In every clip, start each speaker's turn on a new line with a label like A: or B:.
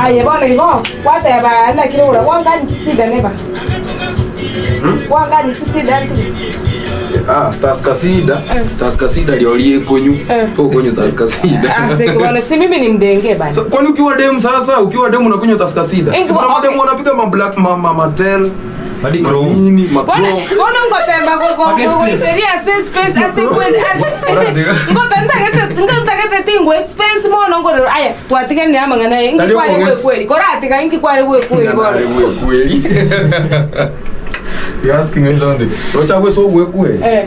A: Aye bono igo gwateba naki rogoro gwangani chisida neba gwangani chisida ntubi
B: Ah, Tusker Cider.
A: Eh.
B: Tusker Cider riori ekonyu.
A: Eh.
B: Tokonyu Tusker Cider.
A: Ase bwana si mimi ni mdenge bana.
B: Sa- Kwani ukiwa dem sasa, ukiwa dem unakunywa Tusker Cider.
A: Eh,
B: Si kuna
A: okay.
B: madem wanapiga ma black ma ma matel.
C: Hadi Chrome.
B: Manini, ma
A: Bona
B: Chrome.
A: bona ngotemba gogoiseria ase space ase kwende ase ngotagete tingo expense mono ngorero aya twatiganire amang'ana aya inki
B: Tari
A: kware
B: okong'e-
A: gwekweri koratiga inki kware gwekweri
B: Nare
A: bono
B: gwekweri. You asking me something. Rocha gwe so gwekweri.
A: eh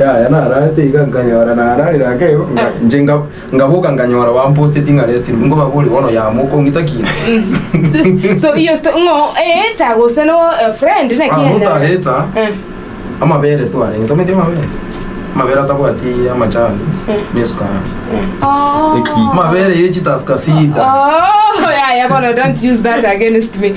B: Yaya nararete iga nkanyora nararire ake igo nga- nche nga- ngaboka nkanyora bamposteti ng'a rest in ngo babori bono yamo okong'ita kina.
A: so iyo sto ng'o eta gose no a friend naki
B: Ah,
A: ende?
B: motaheta
A: Eh.
B: amabere twarenge tomanyete amabere amabere atabwati amachani na esukari
A: Oh.
B: amabere ye chitaska sida
A: Oh, yeah, yeah, bono, don't use that against me.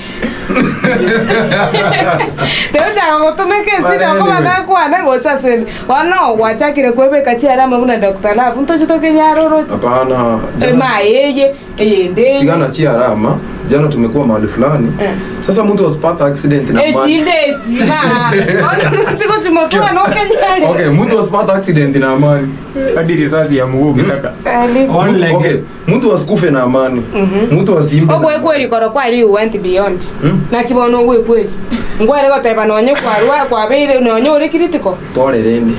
A: Teuchaka gotumeka esida
B: But
A: okoba
B: anyway.
A: nakwana gocha ase bono gwachakire kwebeka chiarama buna Dr. Love ntoche tokenyara oroche
B: hapana jana-
A: ema eye eyende eye
B: tigana chiarama jana tumekuwa mahali fulani
A: Eh.
B: sasa mtu asipata accident na amani
A: echinde echi ma bono roche gochimotura nokenyare
B: okay mtu asipata accident na amani
C: Hadi risasi ya mguu ukitaka.
D: One leg.
B: okay mtu asikufe na amani mtu asiimbe na amani.
A: ogwekweri koro kwari you went beyond
B: Mm.
A: naki bono ogwekweri ngware goteba nonye kwarwa kwabeire nonye ore critical
B: pole rende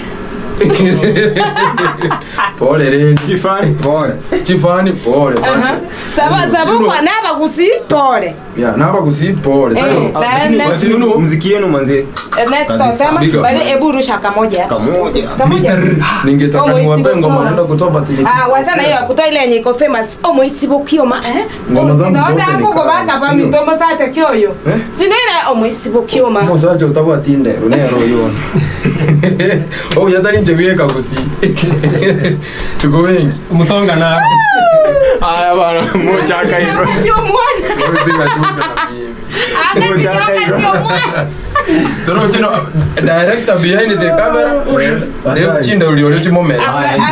B: pole rende
C: Chifani pole.
B: chifani pole
A: Aha. Saba saba
B: You know-
A: kwa nabagusi pole
B: yeah nabagusi pole
A: Eh, na-
C: Lakini
A: na-
C: but you know, muziki yenu manze.
A: Eh, next
C: Kabisa.
A: utasema
B: Big up.
A: bali ebu rusha kamoja
C: Kamoja.
A: Kamoja.
B: ningetaka
A: Omo
B: niwape
A: isibo
B: ngoma
A: kwa.
B: naenda kutoa but ni-
A: Ah, wachana hiyo kutoa ile yenye iko famous omoisibo kioma eh
B: Ngoma zangu
A: Naona
B: zote ni
A: hapo kwa
B: kali,
A: baka
B: si ndio?
A: mitomo sacha kioyo
B: Eh?
A: si ndio ile omoisibo kioma
B: omosacha otabwati ndero nero oyona obuya tari inche bweka gusi tuko wengi
D: Mutonga na
C: Haya bana, moja hivyo.
A: Akati omwana akati akati omwana
B: torochino director behind the camera ne chinda uri uri chimomera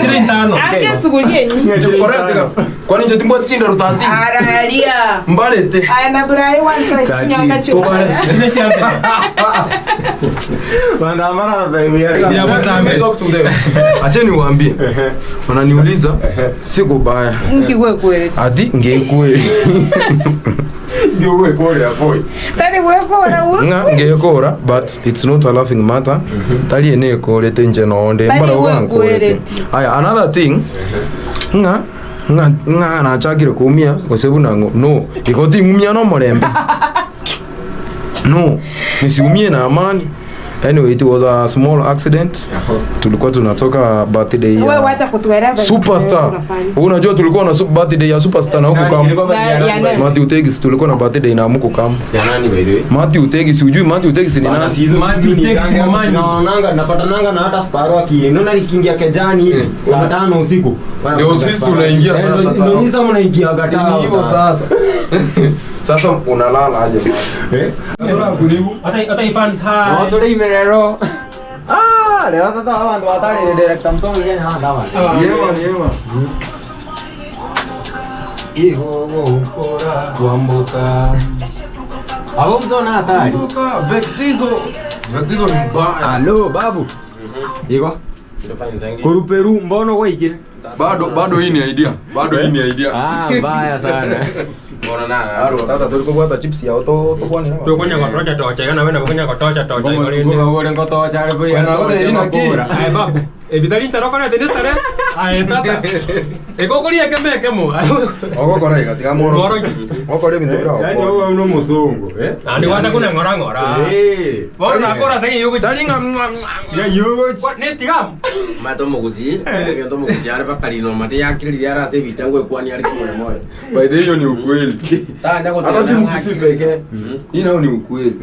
D: Chiri ntano.
A: ange sugulie nyi
B: Koratika kwani nche timbwati chinda rutati
A: aralia
B: mbarete
A: aya na brai one side
C: Tati.
A: chinyoka
B: Tobare.
A: chiomwana
D: Kile chambe.
C: Bandamara na
D: Ya
B: Let me
D: butambe.
B: talk to them. Acheni niwaambie. Wananiuliza siko baya.
A: nkigwekwere
B: Ati ngekweli.
C: Ndio wewe kore hapo.
A: tari gwekora wo
B: Ng'a ngekora but it's not a laughing matter. Tari ene ekorete nche nonde
A: Tari
B: mbara ogankorete.
A: gwekoreti.
B: Aya another thing. Ng'a ng'a ng'a nachakire kumia gose buna ng'o no igo ting'umia nomorembe. No, nisiumie na amani. Anyway, it was a small accident. Tulikuwa tunatoka birthday
A: wewe
B: ya
A: wacha kutueleza
B: Superstar.
A: unafanya.
B: Unajua tulikuwa na super birthday ya Superstar na huku kama
A: Na- ya nani?
B: Matthew Tegis tulikuwa na birthday na huku kama.
C: Ya nani by the way?
B: Matthew Tegis hujui Matthew Tegis ni nani?
D: Matthew Tegis Momanyi.
C: Naonanga napatananga na hata Sparo aki naona nikiingia kejani hivi saa tano usiku.
B: Ndio sisi tunaingia
C: Eh,
B: sasa
C: ndio-
B: tano.
C: Ndio nyinyi sasa mnaingia
B: Si ni hivyo
C: gatao.
B: sasa. Sasa unalala aje basi?
C: Eh?
D: Hata hata ifans hi.
C: No tuli imerero. Ah, leo sasa hawa ndo hatari director mtongo Kenya hawa.
B: Yema yema. Kuambuka.
C: Abo mzona hatari.
B: Kuambuka Vectizo. Vectizo ni mbaya.
C: Alo babu. Iko? Kuruperu mbono gwaikire?
B: Bado bado hii ni idea. Bado hii ni idea.
C: Ah, mbaya sana.
B: Aro tata tulikobwata chips yao to tokwanira.
D: Tukonya kotocha tocha kana wena konya kotocha tocha ikorinde.
C: Ngoba ore ngotocha ari boya.
B: Wena ore ina ki?
D: Aye babu. Ebitari ncharo kore tenistare. Aye tata. Ekokoria ekemo ekemo.
B: Ogokora iga tiga moro.
D: Moro.
B: Ogokora ebinto bira
C: Yaani
B: okora.
C: wewe uno muzungu, eh?
D: Na ni wata kuna ngora ngora.
C: Eh.
D: Bono nakora sengi yugo.
B: Tari ng'a
C: Ya yugo.
D: Nestigam.
E: Mate omogusi, egento omogusi are bakarino mate yakiriria are ase ebicha ngoekwani are kimore moyo.
B: By the way, hiyo ni ukweli.
E: Tanya
B: Hata si mkisi pekee.
E: Mhm.
B: Hii nayo ni ukweli.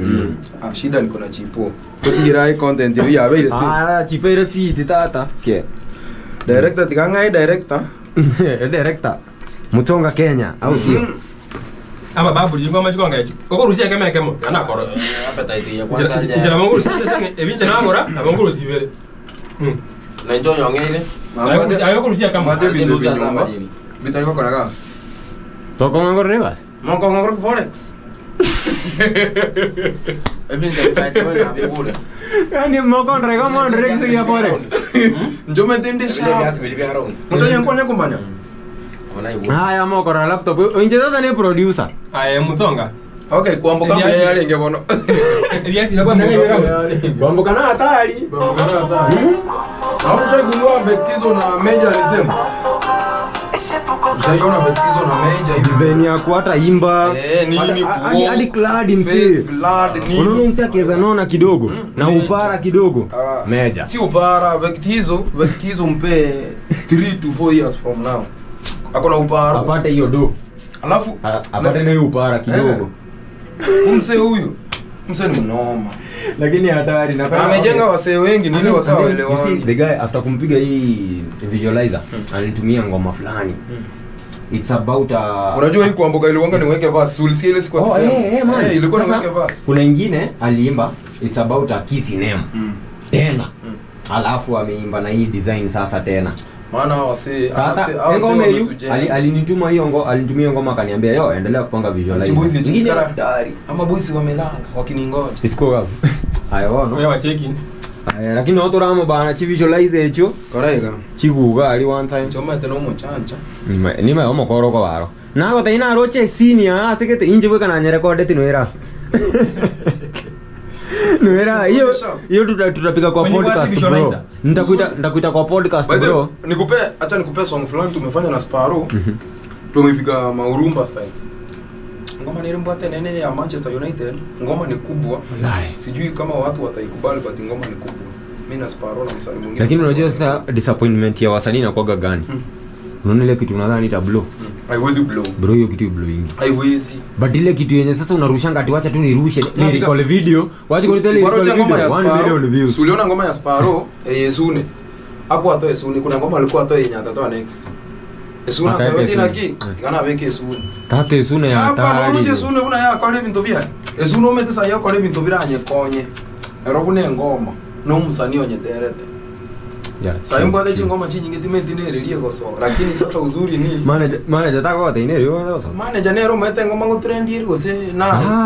B: Ah, shida niko na chipo. Kutigira hii content hiyo ya beire si.
C: Ah, chipere fit tata. Ke.
B: Director tiga ngai director.
C: Director. Mutonga Kenya, au sio?
D: Aba babu jingo amachiko ngechi. Okorusia ekemo ekemo. Kana koro.
E: Appetite ya kwanza
D: Nchera
E: nja.
D: mongurusi ebinche nagora na mongurusi ibere. Mm.
E: Na njo yong'eire.
D: Ayo kurusia kama.
B: Mate bintu
E: Lucha
B: binyumba.
E: za madini.
B: Bitari gokora gas.
C: Toko ngoro ne basi.
B: Mokong'o kore forex.
E: Ebinto bisacha bono nabigure.
C: Yaani mokondora igo mondore egese gia forex.
B: Nchomete inde
E: Ebinto
B: sharp.
E: ebiasi biria bia round.
B: Motonye nkonya komanya.
E: Ona igure.
C: Haya mokorora laptop. Inche sasa ne producer.
D: Aye mutonga.
B: Okay, kwamboka
D: Ebiasi.
B: mbuya yarenge bono.
D: Ebiasi biakwana ng'a
C: Kwamboka na hatari.
B: Kwamboka na hatari. Hapo ushaigundua Betizo na Meja alisema. Ushaiona Betizo na Meja hivi.
C: Design yako hata imba.
B: Eh, nini
C: Hadi-
B: kuo-
C: hadi clad
B: Face,
C: msee.
B: glad nini.
C: Unaona msee akiweza nona kidogo na
B: Meja.
C: upara kidogo.
B: Ah,
C: Meja.
B: Si upara, Vektizo, Vektizo mpe 3 to 4 years from now. Akona upara.
C: Apate hiyo do.
B: Alafu
C: Apate na hiyo upara kidogo.
B: msee huyu msee ni mnoma.
C: Lakini hatari na
B: Na amejenga wasee wengi nini
C: And
B: wasee
C: then, you see,
B: waelewani.
C: the guy after kumpiga hii visualizer alinitumia ngoma fulani. It's about a
B: Unajua hii kuambuka iliwanga niweke verse. Ulisikia ile siku
C: Oh,
B: akisema.
C: eh, eh, man.
B: Eh, ilikuwa
C: Sasa,
B: niweke verse.
C: Kuna ingine aliimba it's about a kissing name. Tena. Alafu ameimba na hii design sasa tena.
B: Maana wasee
C: Sasa
B: wasee wasee
C: ngoma hiyo
B: wametujenga.
C: ali, alinituma hiyo ngo alinitumia ngoma akaniambia yo endelea kupanga visualizer.
B: Chibuzi,
C: Ingine
B: chikara.
C: hatari.
B: Ama boys wamelala wakiningoja.
C: Isiko wapi? Haya wono.
D: Wewe wacheki.
C: Haya lakini otoramo bana chi visualize echo
B: Koraiga.
C: chiguga ali one time.
B: Choma tena umuchancha.
C: Nima nima omokoro ko baro. Nago tai naroche senior asigete inje bweka na nyerekondeti nwera. Nwera hiyo hiyo tuta- tutapiga kwa
D: Kwenye
C: podcast
D: wapi
C: bro.
D: visualizer?
C: Nitakuita nitakuita kwa podcast
B: By the way,
C: bro.
B: nikupe acha nikupe song fulani tumefanya na Sparrow. Tumepiga maurumba style. Ngoma ni mbwate nene ya Manchester United. Ngoma ni kubwa.
C: Wallahi.
B: Sijui kama watu wataikubali but ngoma ni kubwa. Mimi na Sparrow na msanii mwingine.
C: Lakini unajua sasa disappointment ya wasanii inakuwaga gani? Unaona ile kitu unadhani ita blow.
B: Haiwezi blow.
C: Bro hiyo kitu blow ingi.
B: Haiwezi.
C: But ile kitu yenye sasa unarushanga ati wacha tu nirushe
B: Na
C: ni recall video. Wacha kuleta ile
B: Warocha
C: recall
B: ngoma
C: video
B: ya
C: 1 million
B: Sparrow.
C: views.
B: Si uliona ngoma ya Sparrow eh, Yesune. Hapo atoe Yesune. Kuna ngoma alikuwa atoe yenye atatoa next. Yesune
C: Akaweka
B: ataweka
C: Yesune.
B: na ki. Kana weke Yesune.
C: Tate Yesune ya
B: Hapa
C: hatari.
B: noruche Yesune una ya kore bintu bia. Yesune omete sa ya kore bintu biranye konye. Ero bune ngoma. No musani onyeterete.
C: Yeah.
B: Sai mbwate chingoma chinyingi timeti nererie goso. Lakini sasa uzuri ni
C: Manager manager takote ineri
B: manager nero mete ngoma ngo trend gose na
C: Ah.